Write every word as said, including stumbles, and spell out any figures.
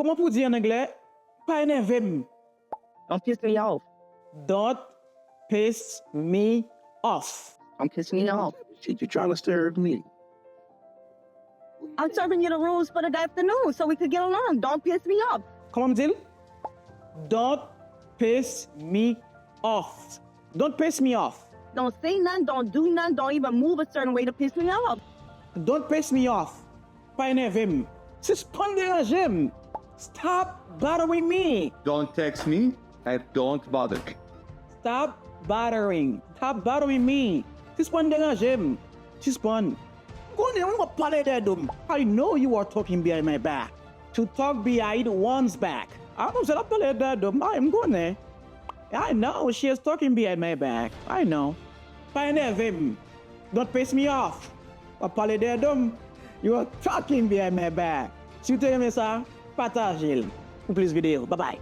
Kòman pou di an anglè? Pa enève m. Don't piss me off. Don't piss me off. Don't piss me off. Shit, you trying to stare at me? I'm serving you the rules for the afternoon so we could get along. Don't piss me off. Kòman m di l? Don't piss me off. Don't piss me off. Don't say nothing, don't do nothing, don't even move a certain way to piss me off. Don't piss me off. Pa enève m. Sispann deranje m. Stop bothering me. Don't text me and don't bother me. Stop bothering. Stop bothering me. Sispann deranje m. Sispann. M konnen wi w ap pale dèyè do m. I know you are talking behind my back. To talk behind one's back. Ah, manmzèl ap pale dèyè do m. Ay, m konnen. I know she is talking behind my back. I know. Pa enève m. Don't piss me off. W ap pale dèyè do m. You are talking behind my back. Si w te renmen sa, pataje l pou plis videyo. Bye bye.